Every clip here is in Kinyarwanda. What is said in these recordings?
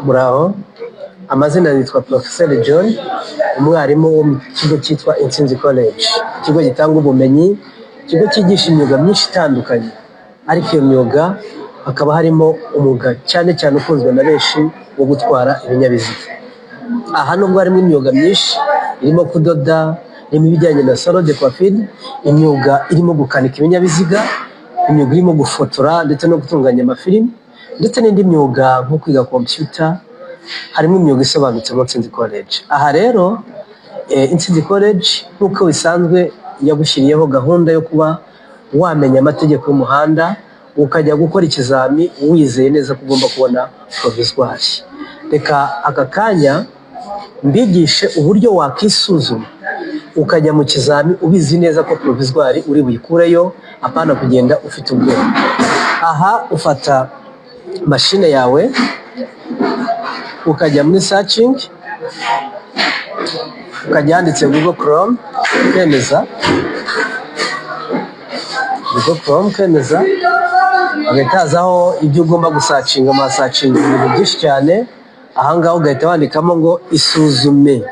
Muraho, amazina nitwa Professor John, umwarimu wo mu kigo cyitwa Intsinzi College, ikigo gitanga ubumenyi, ikigo cyigisha imyuga myinshi itandukanye, ariko iyo myuga hakaba harimo umwuga cyane cyane ukunzwe na benshi wo gutwara ibinyabiziga. Aha nubwo harimo imyuga myinshi irimo kudoda, irimo ibijyanye na salon de coiffure, imyuga irimo gukanika ibinyabiziga, imyuga irimo gufotora ndetse no gutunganya amafilimi, ndetse n'indi myuga nko kwiga computer, harimo imyuga isobanutse mu Intsinzi College. Aha rero Intsinzi College nk'uko bisanzwe yagushyiriyeho gahunda yo kuba wamenya amategeko y'umuhanda, ukajya gukora ikizami wizeye neza ko ugomba kubona provisoire. Reka aka kanya mbigishe uburyo wakisuzuma ukajya mu kizami ubizi neza ko provisoire uri buyikureyo, apana kugenda ufite ubwoba. Aha ufata mashine yawe ukajya muri searching, ukajya handitse Google Chrome ukemeza, Google Chrome ukemeza, hagahita hazaho ibyo ugomba gusearchinga. Muhasearchinga ibintu byinshi cyane, ahangaha ugahita wandikamo ngo isuzume,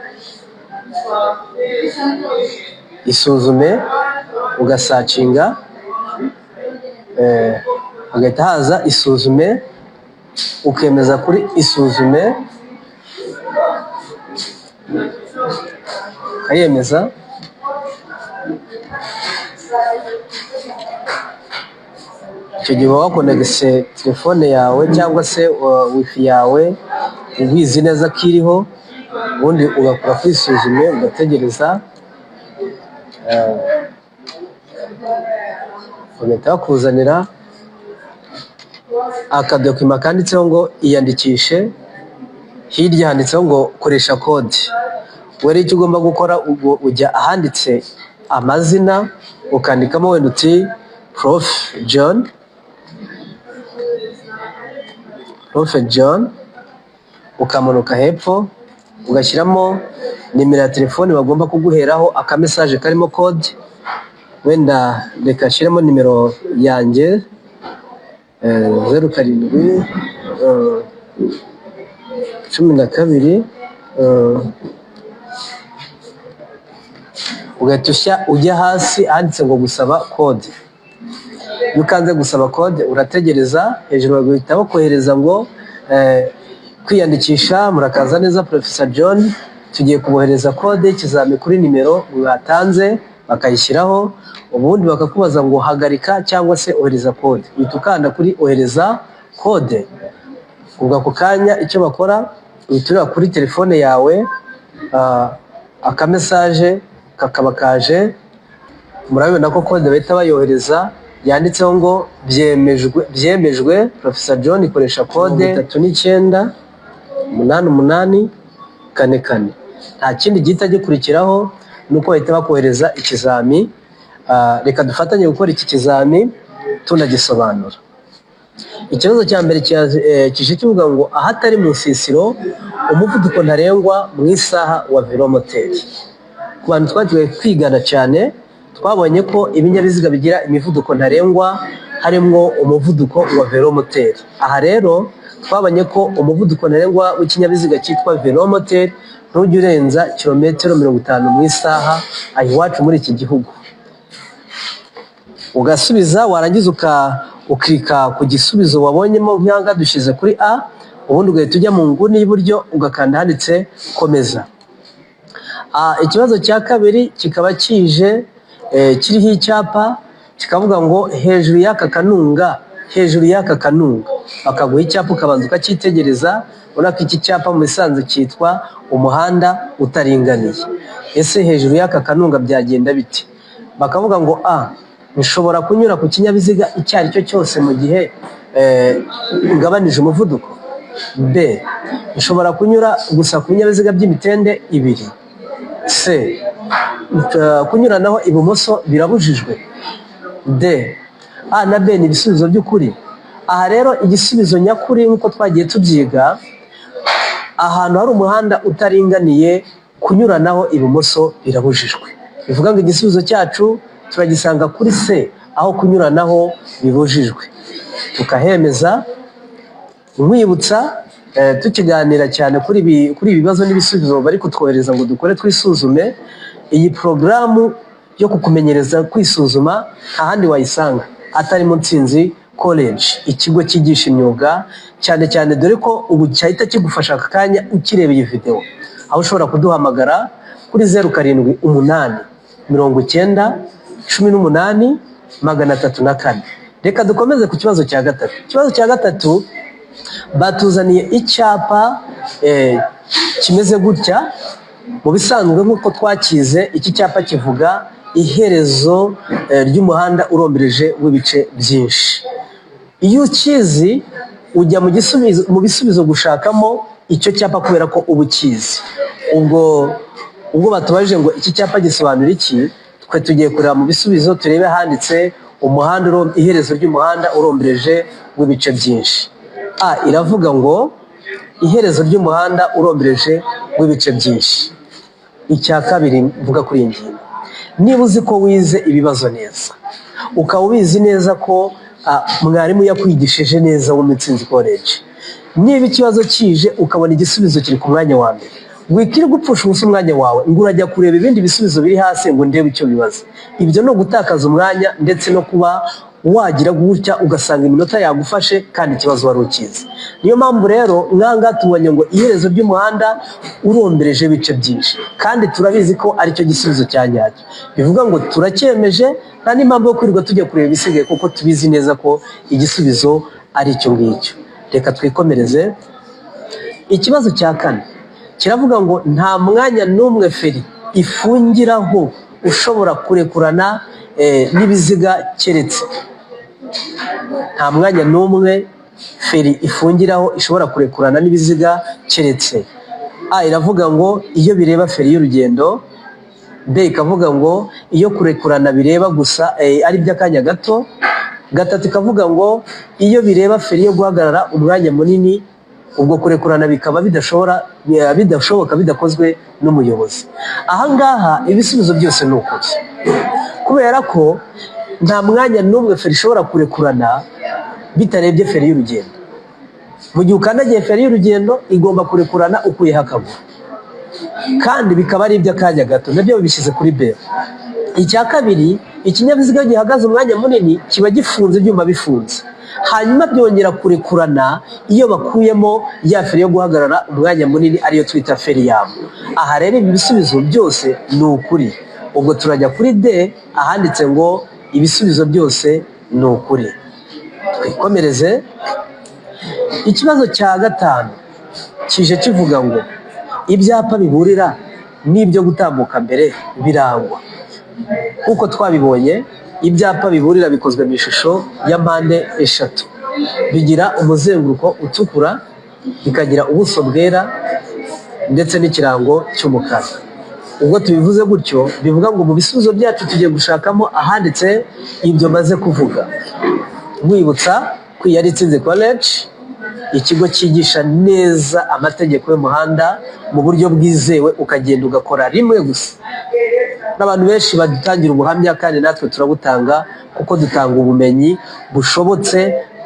isuzume, ugasearchinga, hagahita haza isuzume, ukemeza kuri isuzume, ukayemeza. Icyo gihe uba wakonegise telefone yawe cyangwa se wifi yawe, ubizi neza ko iriho, ubundi ugakora kuri isuzume ugategereza, bagahita bakuzanira akadokima kanditseho ngo iyandikishe, hirya handitseho ngo koresha kode. Wowe rero icyo ugomba gukora, ujya ahanditse amazina ukandikamo wenda uti Prof John, Prof John, ukamanuka hepfo ugashyiramo nimero ya telefone bagomba kuguheraho akamesaje karimo kode, wenda reka nshyiremo nimero yanjye, 07 12, ugahita ujya hasi ahanditse ngo gusaba kode. Iyo ukanze gusaba kode urategereza, hejuru bagahita bakohereza ngo kwiyandikisha, murakaza neza Professor John, tugiye kubohereza kode y'ikizami kuri nimero mwatanze, bakayishyiraho, ubundi bakakubaza ngo hagarika cyangwa se ohereza kode. Uhita ukanda kuri ohereza kode, ubwo ako kanya icyo bakora uhita ureba kuri telefone yawe, akamesaje kakaba kaje, murabibona ko kode bahita bayohereza yanditseho ngo byemejwe, byemejwe Professor John ikoresha kode 39 88 4 4. Nta kindi gihita gikurikiraho nuko bahita bakohereza ikizami. Reka dufatanye gukora iki kizami tunagisobanura. Ikibazo cya mbere kije kivuga ngo ahatari mu nsisiro umuvuduko ntarengwa mu isaha wa velomoteri. Ku bantu twagiye kwigana cyane twabonye ko ibinyabiziga bigira imivuduko ntarengwa harimo umuvuduko wa velomoteri. Aha rero twabonye ko umuvuduko ntarengwa w'ikinyabiziga cyitwa velomoteri ntujya urenza kilometero 50 mu isaha aha iwacu muri iki gihugu. Ugasubiza, warangiza ukika ku gisubizo wabonyemo, nk'aha dushyize kuri A, ubundi ugahita ujya mu nguni y'iburyo ugakanda handitse komeza. Ikibazo cya kabiri kikaba kije kiriho icyapa kikavuga ngo hejuru y'aka kanunga, hejuru y'aka kanunga, bakaguha icyapa ukabanza ukacyitegereza. Ubona ko iki cyapa mu bisanzwe cyitwa umuhanda utaringaniye. Ese hejuru y'aka kanunga byagenda bite? Bakavuga ngo A, nshobora kunyura ku kinyabiziga icyo ari cyo cyose mu gihe ngabanije umuvuduko. B, nshobora kunyura gusa ku binyabiziga by'imitende ibiri. C, kunyuranaho ibumoso birabujijwe. D, A na B ni ibisubizo by'ukuri. Aha rero igisubizo nyakuri nk'uko twagiye tubyiga, ahantu hari umuhanda utaringaniye kunyuranaho ibumoso birabujijwe. Bivuga ngo igisubizo cyacu turagisanga kuri C, aho kunyuranaho bibujijwe, tukahemeza. Nkwibutsa Tukiganira cyane kuri ibi bibazo n'ibisubizo bari kutwohereza ngo dukore twisuzume. Iyi porogaramu yo kukumenyereza kwisuzuma nta handi wayisanga atari mu Ntsinzi College, ikigo cyigisha imyuga cyane cyane, dore ko ubu cyahita kigufasha aka kanya ukireba iyi video, aho ushobora kuduhamagara kuri 0789018304. Reka dukomeze ku kibazo cya gatatu. Ikibazo cya gatatu batuzaniye icyapa kimeze gutya. Mu bisanzwe, nk'uko twakize, iki cyapa kivuga iherezo ry'umuhanda urombereje w'ibice byinshi. Iyo ukizi ujya mu bisubizo gushakamo icyo cyapa, kubera ko uba ukizi. Ubwo batubajije ngo iki cyapa gisobanura iki, twe tugiye kureba mu bisubizo, turebe handitse umuhanda iherezo ry'umuhanda urombereje w'ibice byinshi. A iravuga ngo iherezo ry'umuhanda urombereje w'ibice byinshi. Icya kabiri mvuga kuri iyi ngingo, niba uzi ko wize ibibazo neza, ukaba ubizi neza ko mwarimu yakwigishije neza wo mu Ntsinzi College, niba ikibazo kije ukabona igisubizo kiri ku mwanya wa mbere, wikirirwa gupfusha ubusa umwanya wawe ngo urajya kureba ibindi bisubizo biri hasi ngo ndebe icyo bibaza. Ibyo ni ugutakaza umwanya, ndetse no kuba wagira gutya ugasanga iminota yagufashe kandi ikibazo wari ukizi. Niyo mpamvu rero nk'ahangaha tubonye ngo iherezo ry'umuhanda urombereje ibice byinshi, kandi turabizi ko aricyo gisubizo cya nyacyo. Bivuga ngo turacyemeje, nta n'impamvu yo kwirirwa tujya kureba ibisigaye, kuko tubizi neza ko igisubizo ari icyo ngicyo. Reka twikomereze. Ikibazo cya kane kiravuga ngo nta mwanya n'umwe feri ifungiraho ushobora kurekurana n'ibiziga keretse. Nta mwanya n'umwe feri ifungiraho ishobora kurekurana n'ibiziga keretse: A iravuga ngo iyo bireba feri y'urugendo, B ikavuga ngo iyo kurekurana bireba gusa ari iby'akanya gato, gatatu ikavuga ngo iyo bireba feri yo guhagarara umwanya munini, ubwo kurekurana bikaba bidashobora bidashoboka bidakozwe n'umuyobozi. Aha ngaha ibisubizo byose ni ukuri, kubera ko nta mwanya n'umwe feri ishobora kurekurana bitarebye feri y'urugendo. Mu gihe ukandagiye feri y'urugendo, igomba kurekurana ukuyeho akaguru, kandi bikaba ari iby'akanya gato, nabyo babishyize kuri B. Icya kabiri, ikinyabiziga gihagaze umwanya munini kiba gifunze, ibyuma bifunze, hanyuma byongera kurekurana iyo bakuyemo ya feri yo guhagarara umwanya munini, ariyo twita feri yamu. Aha rero ibi bisubizo byose ni ukuri. Ubwo turajya kuri D, ahanditse ngo ibisubizo byose ni ukuri. Twikomereze. Ikibazo cya gatanu kije kivuga ngo ibyapa biburira n'ibyo gutambuka mbere birangwa. Nk'uko twabibonye, ibyapa biburira bikozwe mu ishusho ya mpande eshatu, bigira umuzenguruko utukura, bikagira ubuso bwera ndetse n'ikirango cy'umukara. Ubwo tubivuze gutyo, bivuga ngo mu bisubizo byacu tugiye gushakamo ahanditse ibyo maze kuvuga. Nkwibutsa ko iyi ari Intsinzi College, ikigo cyigisha neza amategeko y'umuhanda mu buryo bwizewe, ukagenda ugakora rimwe gusa. N'abantu benshi badutangira ubuhamya, kandi natwe turabutanga, kuko dutanga ubumenyi bushobotse,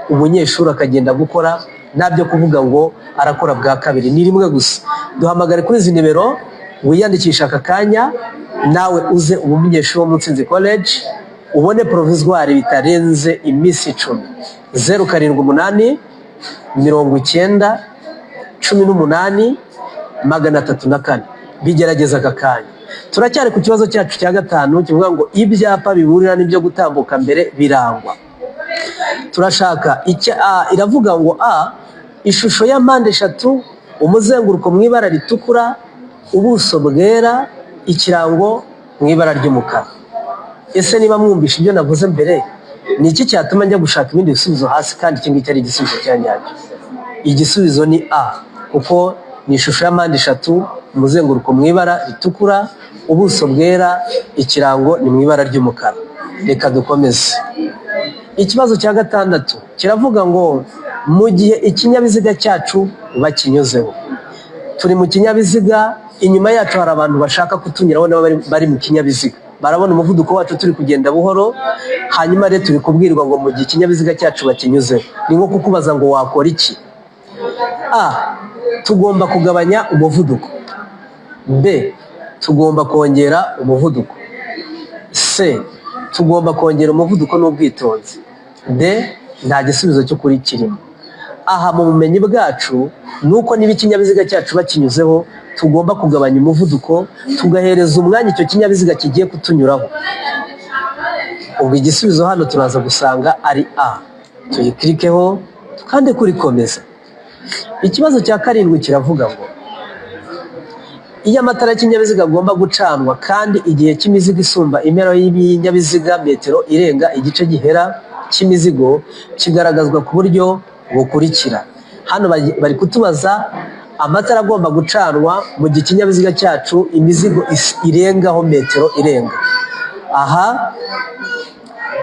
umunyeshuri akagenda gukora nta byo kuvuga ngo arakora bwa kabiri, ni rimwe gusa. Duhamagare kuri izi nimero wiyandikisha aka kanya, nawe uze uba umunyeshuri wo mu Ntsinzi College, ubone provisoire bitarenze iminsi 10. 0789018304. Bigerageza aka kanya. Turacyari ku kibazo cyacu cya gatanu kivuga ngo ibyapa biburira n'ibyo gutambuka mbere birangwa. Turashaka icya A. Iravuga ngo A, ishusho ya mpande eshatu, umuzenguruko mu ibara ritukura, ubuso bwera, ikirango mu ibara ry'umukara. Ese niba mwumvishe ibyo navuze mbere, ni iki cyatuma njya gushaka ibindi bisubizo hasi kandi iki ngiki ari igisubizo cya nyacyo? Igisubizo ni A, kuko ni ishusho ya mpande eshatu, umuzenguruko mu ibara ritukura, ubuso bwera, ikirango ni mu ibara ry'umukara. Reka dukomeze. Ikibazo cya gatandatu kiravuga ngo mu gihe ikinyabiziga cyacu bakinyuzeho. Turi mu kinyabiziga, inyuma yacu hari abantu bashaka kutunyuraho, nabo bari mu kinyabiziga, barabona umuvuduko wacu turi kugenda buhoro. Hanyuma rero turi kubwirwa ngo mu gihe ikinyabiziga cyacu bakinyuzeho, ni nko kukubaza ngo wakora iki? A, tugomba kugabanya umuvuduko. B, tugomba kongera umuvuduko. C, tugomba kongera umuvuduko n'ubwitonzi. D, nta gisubizo cy'ukuri kirimo. Aha mu bumenyi bwacu ni uko niba ikinyabiziga cyacu bakinyuzeho, tugomba kugabanya umuvuduko, tugahereza umwanya icyo kinyabiziga kigiye kutunyuraho. Ubwo igisubizo hano turaza gusanga ari A. Tuyikirikeho, tukande kuri komeza. Ikibazo cya karindwi kiravuga ngo: iyo amatara y'ikinyabiziga agomba gucanwa kandi igihe cy'imizigo isumba impera y'ibinyabiziga metero irenga, igice gihera cy'imizigo kigaragazwa ku buryo bukurikira. Hano bari kutubaza amatara agomba gucanwa mu gihe ikinyabiziga cyacu imizigo irengaho metero irenga. Aha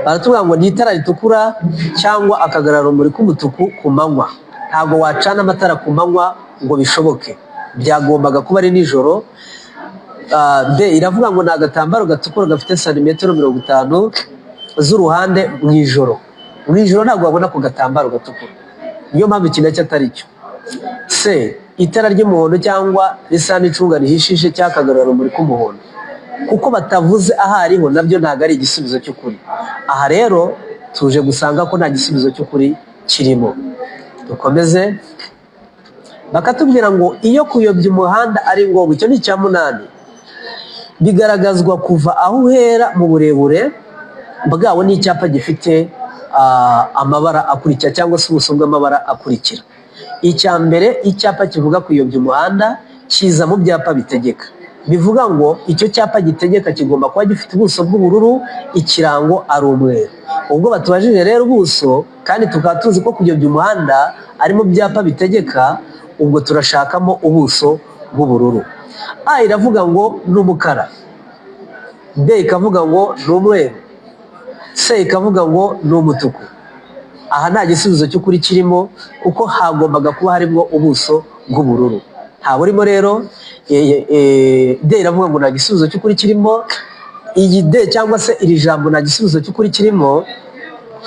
baratubwira ngo ni itara ritukura cyangwa akagarurarumuri k'umutuku ku manywa. Ntabwo wacana amatara ku manywa ngo bishoboke, byagombaga kuba ari nijoro. B iravuga ngo ni agatambaro gatukura gafite santimetero 50 z'uruhande mu ijoro. Mu ijoro ntabwo wabona ako gatambaro gatukura, niyo mpamvu iki nacyo atari cyo. C, itara ry'umuhondo cyangwa risa n'icunga rihishije cyangwa akagarurarumuri k'umuhondo. Kuko batavuze aho ariho, nabyo ntabwo ari igisubizo cy'ukuri. Aha rero tuje gusanga ko nta gisubizo cy'ukuri kirimo. Dukomeze. Bakatubwira ngo iyo kuyobya umuhanda ari ngombwa, icyo ni icya munani, bigaragazwa kuva aho uhera mu burebure bwawo n'icyapa gifite amabara akurikira cyangwa se ubuso bw'amabara akurikira. Icya mbere, icyapa kivuga kuyobya umuhanda kiza mu byapa bitegeka. Bivuga ngo icyo cyapa gitegeka kigomba kuba gifite ubuso bw'ubururu, ikirango ari umweru. Ubwo batubajije rero ubuso, kandi tukaba tuzi ko kuyobya umuhanda ari mu byapa bitegeka, ubwo turashakamo ubuso bw'ubururu. A iravuga ngo ni umukara, B ikavuga ngo ni umweru, C ikavuga ngo ni umutuku. Aha nta gisubizo cy'ukuri kirimo, kuko hagombaga kuba harimo ubuso bw'ubururu, nta burimo rero. D iravuga ngo nta gisubizo cy'ukuri kirimo. Iyi D cyangwa se iri jambo "nta gisubizo cy'ukuri kirimo",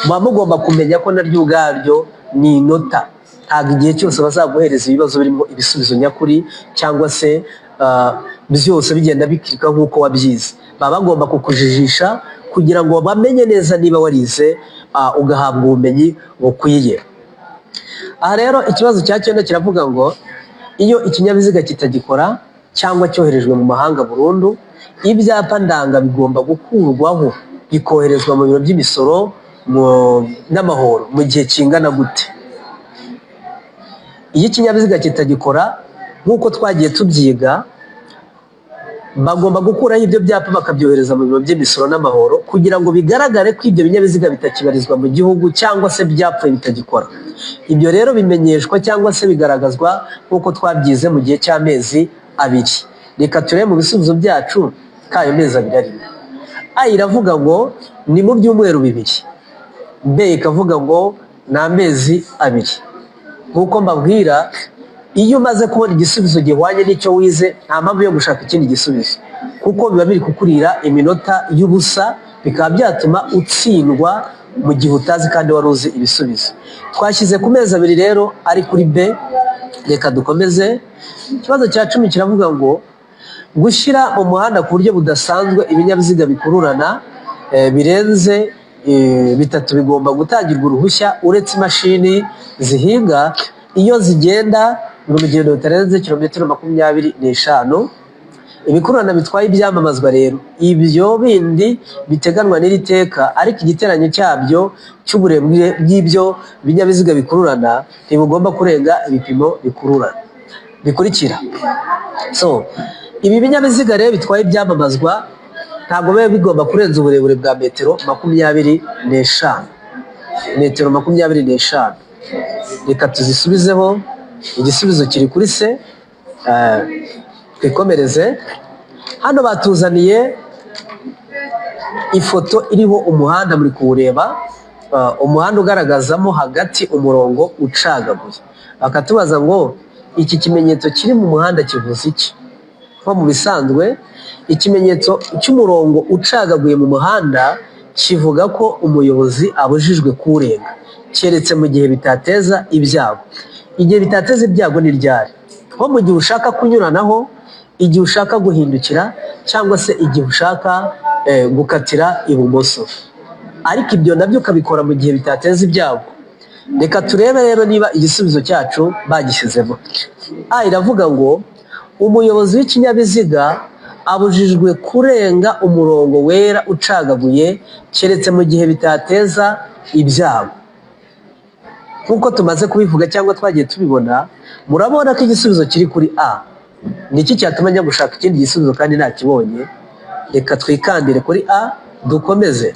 muba mugomba kumenya ko naryo ubwaryo ni inota. Ntabwo igihe cyose bazaguhereza ibibazo birimo ibisubizo nyakuri cyangwa se byose bigenda bikirika nk'uko wabyize. Baba bagomba kukujijisha kugira ngo bamenye neza niba warize, ugahabwa ubumenyi bukwiye. Aha rero ikibazo cya cyenda kiravuga ngo: iyo ikinyabiziga kitagikora cyangwa cyoherejwe mu mahanga burundu, ibyapa ndanga bigomba gukurwaho bikoherezwa mu biro by'imisoro n'amahoro mu gihe kingana gute? Iyo ikinyabiziga kitagikora, nk'uko twagiye tubyiga, bagomba gukuraho ibyo byapa bakabyohereza mu biro by'imisoro n'amahoro kugira ngo bigaragare ko ibyo binyabiziga bitakibarizwa mu gihugu cyangwa se byapfuye, bitagikora. Ibyo rero bimenyeshwa cyangwa se bigaragazwa, nk'uko twabyize, mu gihe cy'amezi 2. Reka turebe mu bisubizo byacu k'ayo mezi 2 arimo. A iravuga ngo ni mu byumweru 2, B ikavuga ngo ni amezi 2. Nk'uko mbabwira, iyo umaze kubona igisubizo gihwanye n'icyo wize, nta mpamvu yo gushaka ikindi gisubizo, kuko biba biri kukurira iminota y'ubusa, bikaba byatuma utsindwa mu gihe utazi kandi wari uzi ibisubizo. Twashyize ku mezi 2 rero ari kuri B. Reka dukomeze. Ikibazo cya 10 kiravuga ngo: gushyira mu muhanda ku buryo budasanzwe ibinyabiziga bikururana birenze bitatu bigomba gutangirwa uruhushya, uretse imashini zihinga iyo zigenda mu rugendo rutarenze kilometero 25. Ibikururana bitwaye ibyamamazwa rero, ibyo bindi biteganwa n'iri teka, ariko igiteranyo cyabyo cy'uburebure bw'ibyo binyabiziga bikururana ntibugomba kurenga ibipimo bikururana bikurikira. So ibi binyabiziga rero bitwaye ibyamamazwa ntabwo biba bigomba kurenza uburebure bwa metero 25, metero 25. Reka tuzisubizeho. Igisubizo kiri kuri C. Twikomereze. Hano batuzaniye ifoto iriho umuhanda, muri kuwureba, umuhanda ugaragazamo hagati umurongo ucagaguye. Bakatubaza ngo: iki kimenyetso kiri mu muhanda kivuze iki? Nko mu bisanzwe, ikimenyetso cy'umurongo ucagaguye mu muhanda kivuga ko umuyobozi abujijwe kuwurenga, keretse mu gihe bitateza ibyago. Igihe bitateza ibyago ni ryari? Nko mu gihe ushaka kunyuranaho, igihe ushaka guhindukira, cyangwa se igihe ushaka gukatira ibumoso, ariko ibyo nabyo ukabikora mu gihe bitateza ibyago. Reka turebe rero niba igisubizo cyacu bagishyizemo. A iravuga ngo umuyobozi w'ikinyabiziga abujijwe kurenga umurongo wera ucagaguye keretse mu gihe bitateza ibyago. Nk'uko tumaze kubivuga cyangwa twagiye tubibona, murabona ko igisubizo kiri kuri A. Ni iki cyatuma njya gushaka ikindi gisubizo kandi ntakibonye? Reka twikandire kuri A, dukomeze.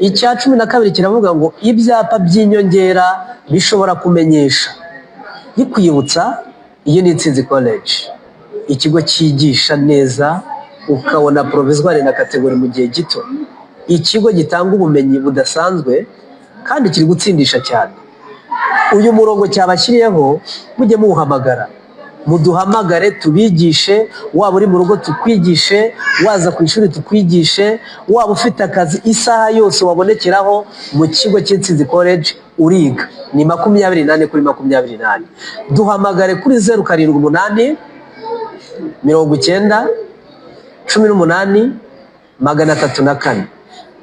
Icya 12 kiravuga ngo ibyapa by'inyongera bishobora kumenyesha. Nkikwibutsa, iyi ni Intsinzi College, ikigo cyigisha neza ukabona provisoire na catégorie mu gihe gito, ikigo gitanga ubumenyi budasanzwe kandi kiri gutsindisha cyane. Uyu murongo cyabashyiriyeho, mujye muwuhamagara, muduhamagare tubigishe. Waba uri mu rugo tukwigishe, waza ku ishuri tukwigishe, waba ufite akazi, isaha yose wabonekeraho mu kigo cy'Intsinzi College uriga. Ni 24/24. Duhamagare kuri 078 90 18 304.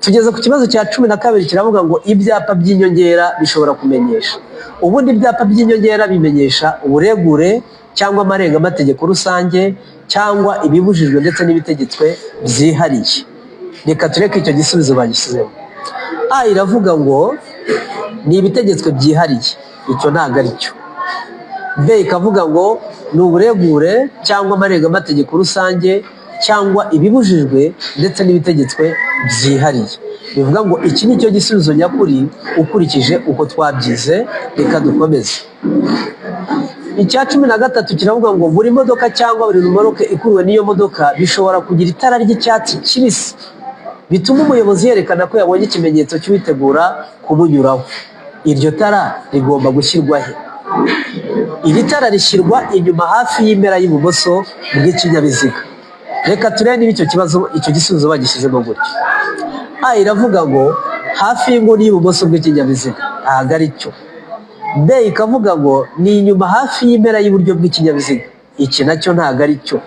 Tugeze ku kibazo cya 12, kiravuga ngo ibyapa by'inyongera bishobora kumenyesha. Ubundi ibyapa by'inyongera bimenyesha uburegure cyangwa amarenga-mategeko rusange cyangwa ibibujijwe ndetse n'ibitegetswe byihariye. Reka tureke icyo gisubizo bagishyizemo. A iravuga ngo ni ibitegetswe byihariye, icyo ntabwo ari cyo. B ikavuga ngo ni uburegure cyangwa amarenga-mategeko rusange cyangwa ibibujijwe ndetse n'ibitegetswe byihariye. Bivuga ngo iki ni cyo gisubizo nyakuri ukurikije uko twabyize. Reka dukomeze. Icya 13 kiravuga ngo buri modoka cyangwa buri rumoroke ikuruwe n'iyo modoka bishobora kugira itara ry'icyatsi kibisi bituma umuyobozi yerekana ko yabonye ikimenyetso cy'uwitegura kumunyuraho. Iryo tara rigomba gushyirwa he? Iri tara rishyirwa inyuma hafi y'impera y'ibumoso bw'ikinyabiziga. Reka turebe niba icyo kibazo, icyo gisubizo bagishyizemo gutyo. A iravuga ngo hafi y'inguni y'ibumoso bw'ikinyabiziga, ntabwo ari cyo. B ikavuga ngo ni inyuma hafi y'impera y'iburyo bw'ikinyabiziga, iki nacyo ntabwo ari cyo.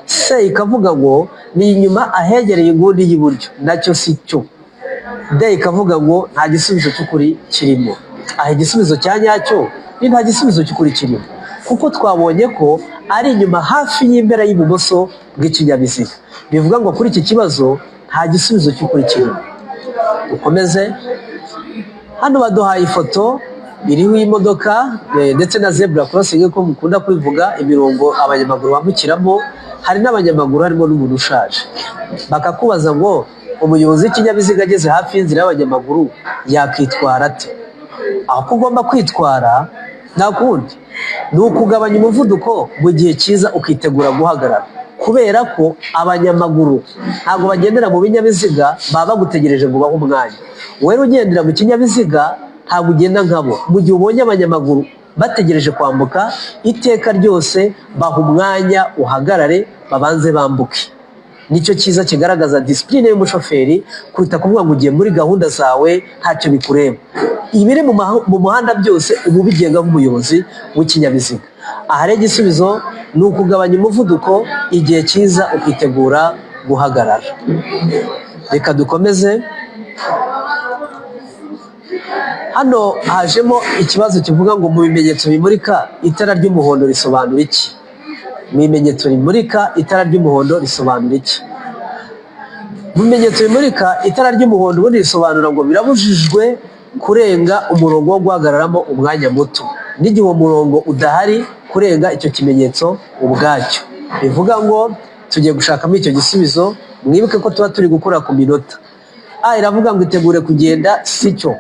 C ikavuga ngo ni inyuma ahegereye inguni y'iburyo, nacyo si cyo. D ikavuga ngo nta gisubizo cy'ukuri kirimo. Aha igisubizo cya nyacyo ni nta gisubizo cy'ukuri kirimo, kuko twabonye ko ari inyuma hafi y'impera y'ibumoso bw'ikinyabiziga. Bivuga ngo kuri iki kibazo nta gisubizo cy'ukuri kirimo. Dukomeze. Hano baduhaye ifoto iriho imodoka ndetse na zebra crossing, ko mukunda kubivuga, imirongo abanyamaguru bambukiramo. Hari n'abanyamaguru, harimo n'umuntu ushaje. Bakakubaza ngo umuyobozi w'ikinyabiziga ageze hafi y'inzira y'abanyamaguru yakwitwara ate? Aho ko ugomba kwitwara nta kundi ni ukugabanya umuvuduko mu gihe cyiza, ukitegura guhagarara, kubera ko abanyamaguru ntabwo bagendera mu binyabiziga, baba bagutegereje ngo ubahe umwanya. Wowe ugendera mu kinyabiziga ntabwo ugenda nkabo. Mu gihe ubonye abanyamaguru bategereje kwambuka, iteka ryose baha umwanya, uhagarare babanze bambuke. Nicyo cyiza kigaragaza discipline y'umushoferi kuruta kuvuga ngo ugiye muri gahunda zawe, ntacyo bikureba. Ibiri mu muhanda byose uba ubigenga nk'umuyobozi w'ikinyabiziga. Aha rero igisubizo ni ukugabanya umuvuduko igihe cyiza, ukitegura guhagarara. Reka dukomeze. Hano hajemo ikibazo kivuga ngo mu bimenyetso bimurika itara ry'umuhondo risobanura iki? Mu bimenyetso bimurika itara ry'umuhondo risobanura iki? Mu bimenyetso bimurika itara ry'umuhondo ubundi risobanura ngo birabujijwe kurenga umurongo wo guhagararamo umwanya muto, n'igihe uwo murongo udahari kurenga icyo kimenyetso ubwacyo. Bivuga ngo tugiye gushakamo icyo gisubizo. Mwibuke ko tuba turi gukora ku minota. A iravuga ngo itegure kugenda, si cyo.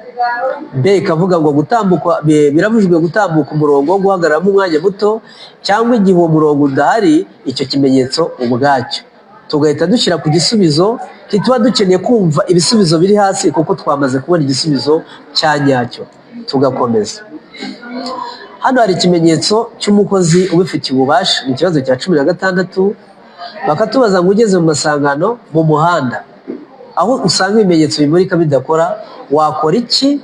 B ikavuga ngo gutambuka, birabujijwe gutambuka umurongo wo guhagararamo umwanya muto cyangwa igihe uwo murongo udahari icyo kimenyetso ubwacyo. Tugahita dushyira ku gisubizo. Ntituba dukeneye kumva ibisubizo biri hasi kuko twamaze kubona igisubizo cya nyacyo, tugakomeza. Hano hari ikimenyetso cy'umukozi ubifitiye ububasha, ni ikibazo cya 16. Bakatubaza ngo ugeze mu masangano mu muhanda aho usanga ibimenyetso bimurika bidakora wakora iki?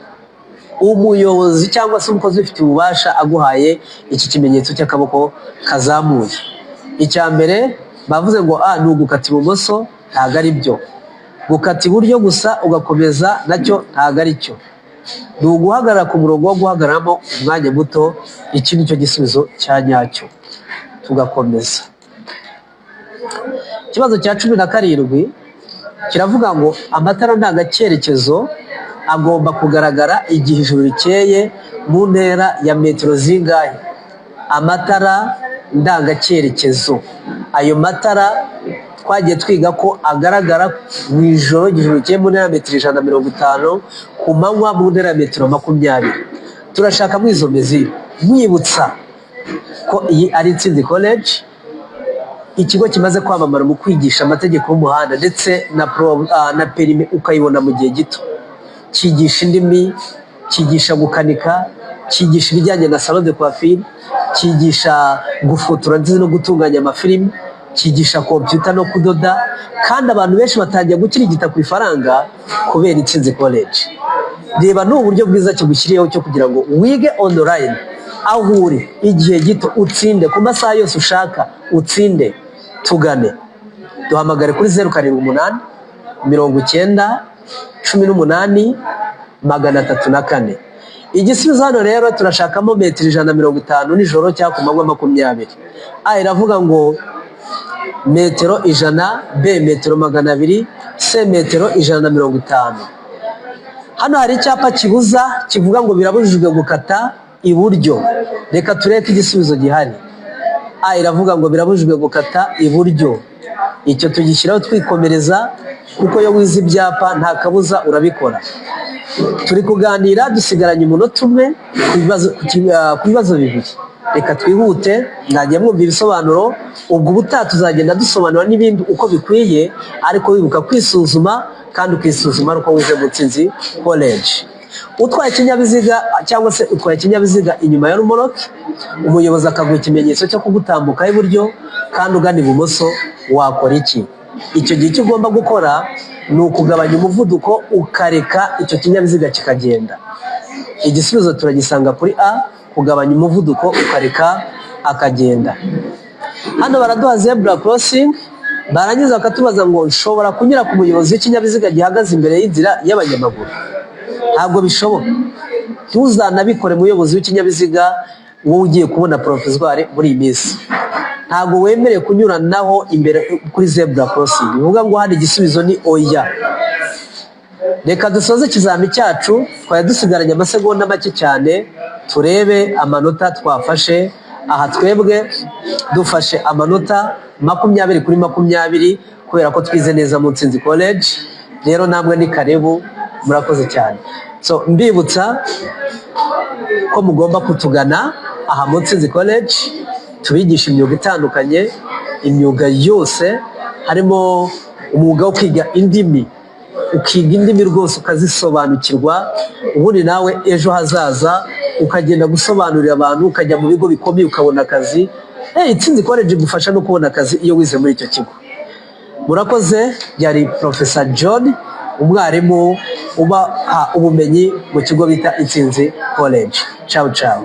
Umuyobozi cyangwa se umukozi ubifitiye ububasha aguhaye iki kimenyetso cy'akaboko kazamuye. Icya mbere bavuze ngo A ni ugukata ibumoso, ntabwo ari byo. Gukata iburyo gusa ugakomeza nacyo ntabwo ari cyo. Ni uguhagarara ku murongo wo guhagararamo umwanya muto. Iki ni cyo gisubizo cya nyacyo. Tugakomeza. Ikibazo cya 17 kiravuga ngo amatara ndangacyerekezo agomba kugaragara igihe ijoro rikeye mu ntera ya metero zingahe? Amatara ndangacyerekezo, ayo matara twagiye twiga ko agaragara mu ijoro, igihe ijoro rikeye, mu ntera ya metero 150, ku manywa mu ntera ya metero 20. Turashaka muri izo mesure. Mwibutsa ko iyi ari Intsinzi College, ikigo kimaze kwamamara mu kwigisha amategeko y'umuhanda ndetse na permis ukayibona mu gihe gito. Cyigisha indimi, cyigisha gukanika, cyigisha ibijyanye na salon de coiffure, cyigisha gufotora ndetse no gutunganya amafilimi, cyigisha computer no kudoda. Kandi abantu benshi batangiye gukirigita ku ifaranga kubera Intsinzi College. Reba, ni uburyo bwiza kigushyiriyeho cyo kugira ngo wige online aho uri, igihe gito, utsinde ku masaha yose ushaka, utsinde. Tugane, duhamagare kuri 0789018304. Igisubizo hano rero turashakamo metero 150 nijoro cyangwa ku manywa 20. A iravuga ngo metero 100, B metero 200, C metero 150. Hano hari icyapa kibuza kivuga ngo birabujijwe gukata iburyo. Reka turebe ko igisubizo gihari. A iravuga ngo birabujijwe gukata iburyo. Icyo tugishyiraho twikomereza, kuko iyo wize ibyapa nta kabuza urabikora. Turi kuganira dusigaranye umunota umwe ku bibazo bibiri. Reka twihute. Mwagiye mwumva ibisobanuro, ubwo ubutaha tuzagenda dusobanura n'ibindi uko bikwiye, ariko wibuka kwisuzuma kandi ukisuzuma ari uko wize mu Ntsinzi College. Utwaye ikinyabiziga cyangwa se utwaye ikinyabiziga inyuma ya rumoroki, umuyobozi akaguha ikimenyetso cyo kugutambukaho iburyo kandi ugana ibumoso, wakora iki? Icyo gihe icyo ugomba gukora ni ukugabanya umuvuduko, ukareka icyo kinyabiziga kikagenda. Igisubizo turagisanga kuri A, kugabanya umuvuduko ukareka akagenda. Hano baraduha zebra crossing, barangiza bakatubaza ngo nshobora kunyura ku muyobozi w'ikinyabiziga gihagaze imbere y'inzira y'abanyamaguru? Ntabwo bishoboka, ntuzanabikore. Muyobozi w'ikinyabiziga, wowe ugiye kubona provisoire muri iyi minsi, ntabwo wemerewe kunyuranaho imbere kuri zebra crossing. Bivuga ngo hano igisubizo ni oya. Reka dusoze ikizami cyacu. Twari dusigaranye amasegonda make cyane. Turebe amanota twafashe. Aha twebwe dufashe amanota 20 kuri 20 kubera ko twize neza mu Ntsinzi College. Rero namwe ni karibu, murakoze cyane. So mbibutsa ko mugomba kutugana aha mu Ntsinzi College. Tubigisha imyuga itandukanye, imyuga yose, harimo umwuga wo kwiga indimi. Ukiga indimi rwose ukazisobanukirwa, ubundi nawe ejo hazaza ukagenda gusobanurira abantu, ukajya mu bigo bikomeye ukabona akazi. Intsinzi College igufasha no kubona akazi iyo wize muri icyo kigo. Murakoze. Yari Professor John, umwarimu ubaha ubumenyi mu kigo bita Intsinzi College. Ciao ciao.